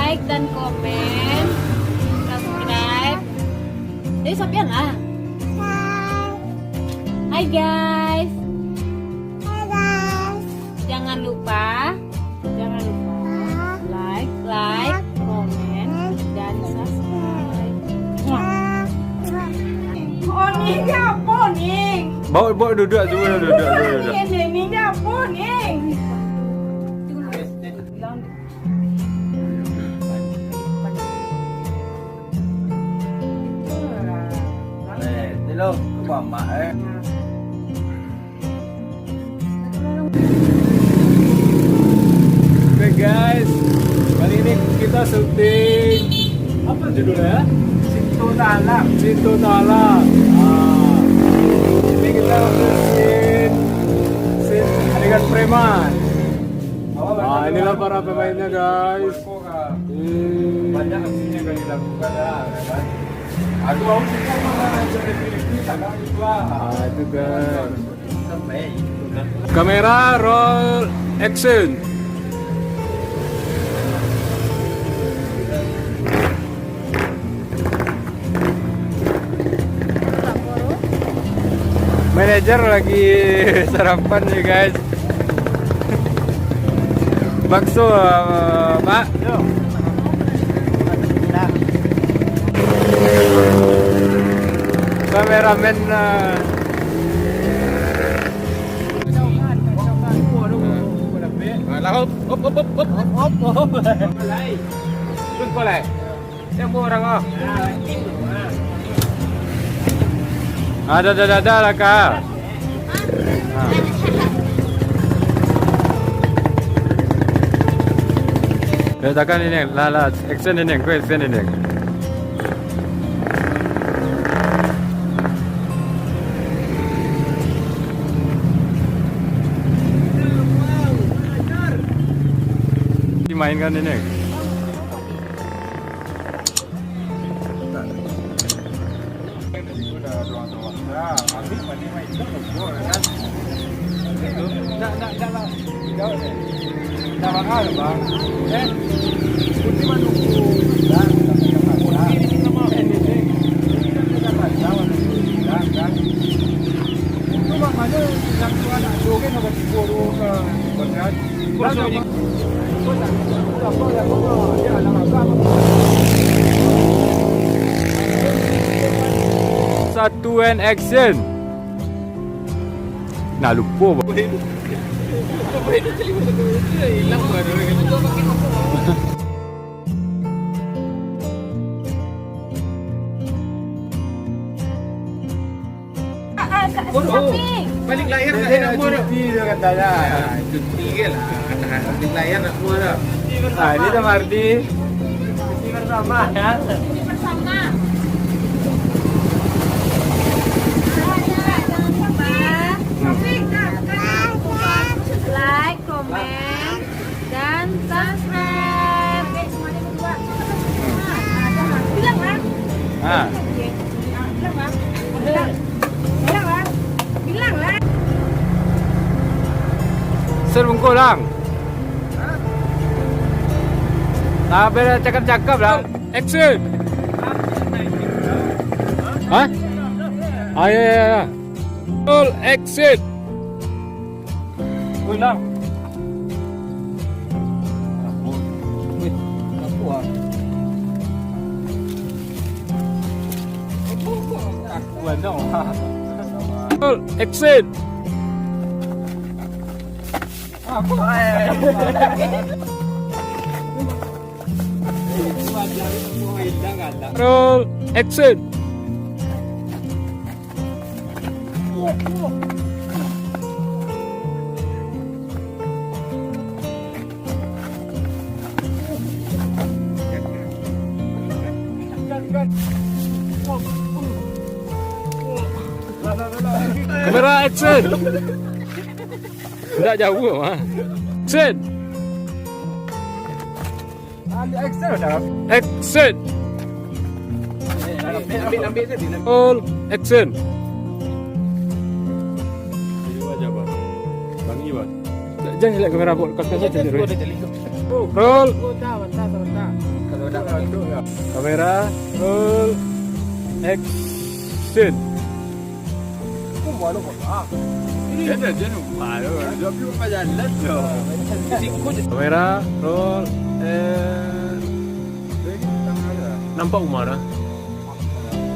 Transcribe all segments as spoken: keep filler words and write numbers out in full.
Like dan komen, subscribe. Jadi, Sapian lah. Hai, guys. Hai, guys. Jangan lupa, jangan lupa like, like, komen, dan subscribe. Oning, apo, Ning? Bawa, bawa duduk dulu, duduk dulu, duduk. Ini, Ning, apo, Ning? Eh, ni lo, tu mamak, eh. Oke, guys, kali ini kita syuting, apa judulnya? Cinto Dalam. Cinto Dalam. Ah. Ini kita ambil scene, scene adegan preman. Ah, inilah para pemainnya, guys. Hmm. Banyak aksinya yang dilakukan lah, ya kan? Aku mau cerita sama cerita itu, tak tahu itu lah. Ah, itu kan. Kamera roll action. Manajer lagi sarapan nih, guys. Bakso, eh, Pak. Yo. Kameramen, eh. Alah, hop, hop, hop, hop, hop. Hop, hop, hop. Terus boleh. Yang buat orang, ah. Ada, ada, ada, ada lah, Kak. Ha. Letakkan ini, lah, lah, action ini, go action ini. Dimainkan ini. Nah, habis mandi mah itu, kan? Itu. Ndak, ndak, ndak lah. Jauh deh. Ndak bakal, Bang. Eh? Kunci mah nunggu. Dah, kita pegang mata. Kunci di sini mah. Eh, ini, ini. Ini kan pegang mata, warna kuning. Dah, kan? Itu maknanya yang tu anak joget sama tiga orang, kan? Bukan, kan? Satu and action. Nah, lupo, Bang. Ah, ah, sa-, Waduh, sapi. Balik layar nak enak mua tu. Cuti dia katanya. Ah, cuti ke lah. Balik layar nak mua tu. Ah, ini sama Ardi. Cuti bersama, ya. Cuti bersama. Jangan lupa like, komen, dan subscribe. Bilang lah. Ah. Bilang lah. Bilang. Bilang lah. Sir bungkul, Lang. Sampai dah cakap-cakap, Lang. Action. Hah? Ah, ya, ya, ya. Roll, action. Ulang. Wih, aku ah. Aku ada. Roll, action. Aku, eh. Roll, action. Kamera action. Ndak jauh mah. Action. Action. Ambil, ambil, ambil tadi. Roll, action. Jangan lihat kamera buat kakak saja. Roll. Kamera, roll, action. Dia dah jenuh malu, dia belum jalan tu. Kamera, roll, and nampak Umar ah.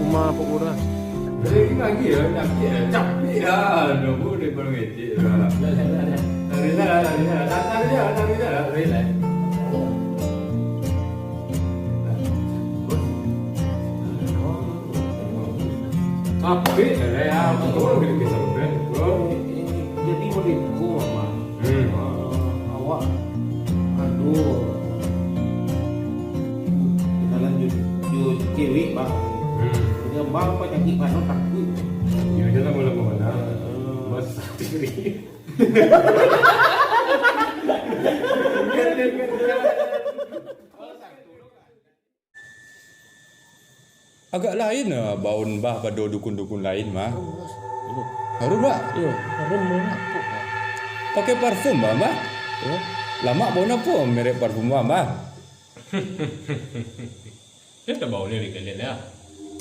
Umar apa Umar? Lagi lagi ya, nak capek ya, dah boleh berhenti. Lari lah, lari lah, lari lah, lari lah, lari lah. Capek lah ya, betul gitu kisah bro. Jadi model gua mah. Hmm. Ah, awak, aduh. Kenalan jo, jo cewek, Bang. Hmm. Jadi, Bang, apa cakik mano takut. Ya, jangan lama-lama mana. Heeh. Mas, diri. Agak lain lah baun Mbah pado dukun-dukun lain mah. Harum, Mbah? Iyo, harum banyak. Pakai parfum, Mbah, Mbah? Iyo. Lamak baun apo merek parfum Mbah, Mbah? Kan tabaunyo di kalian ya.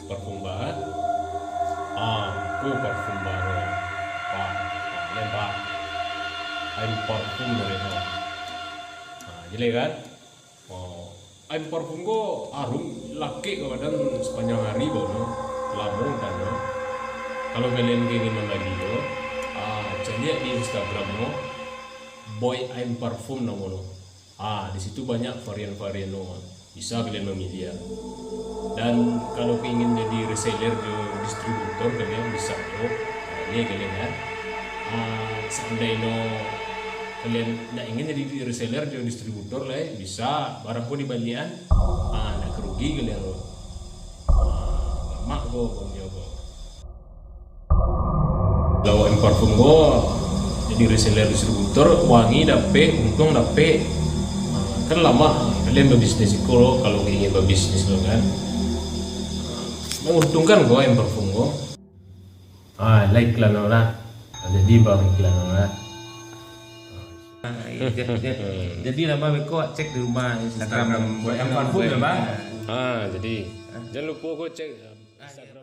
Parfum Mbah. Ah, ko parfum Mbah. Wah, ah, lembah. Ain parfum dari Mbah. Ah, jelek kan? Oh, ain parfum ko arum, lakek ka badan sapanjang ari ko no. Lamo tanyo. Kalau kalian ingin mambali ko, ah, caliak di Instagram no, Boy Ain Parfum namo no. Ah, di situ banyak varian-varian no. Bisa kalian mamiliah. Dan kalau ingin jadi reseller jo distributor kalian bisa jo. Ah, ini kalian ya. Ah, seandainya kalian ndak ingin jadi reseller jo distributor lah, eh, bisa barang ko dibalian. Ah, ndak kerugi kalian lo. Ah, lamak ko, ko. Kalau Ain Parfum ko jadi reseller distributor, wangi dapek, untung dapek. Ah, kan lamak kalian babisnis iko lo, kalau ingin babisnis lo kan. Ah, menguntungkan ko Ain Parfum ko. Ah, lah iklan lah. Jadi bang iklan lah. Ah, iya, jadi, jadi, jadi lah, Bang, kau cek di rumah Instagram. Instagram Boy Ain Parfum ya, Bang? Ah, jadi jangan lupa kau cek Instagram.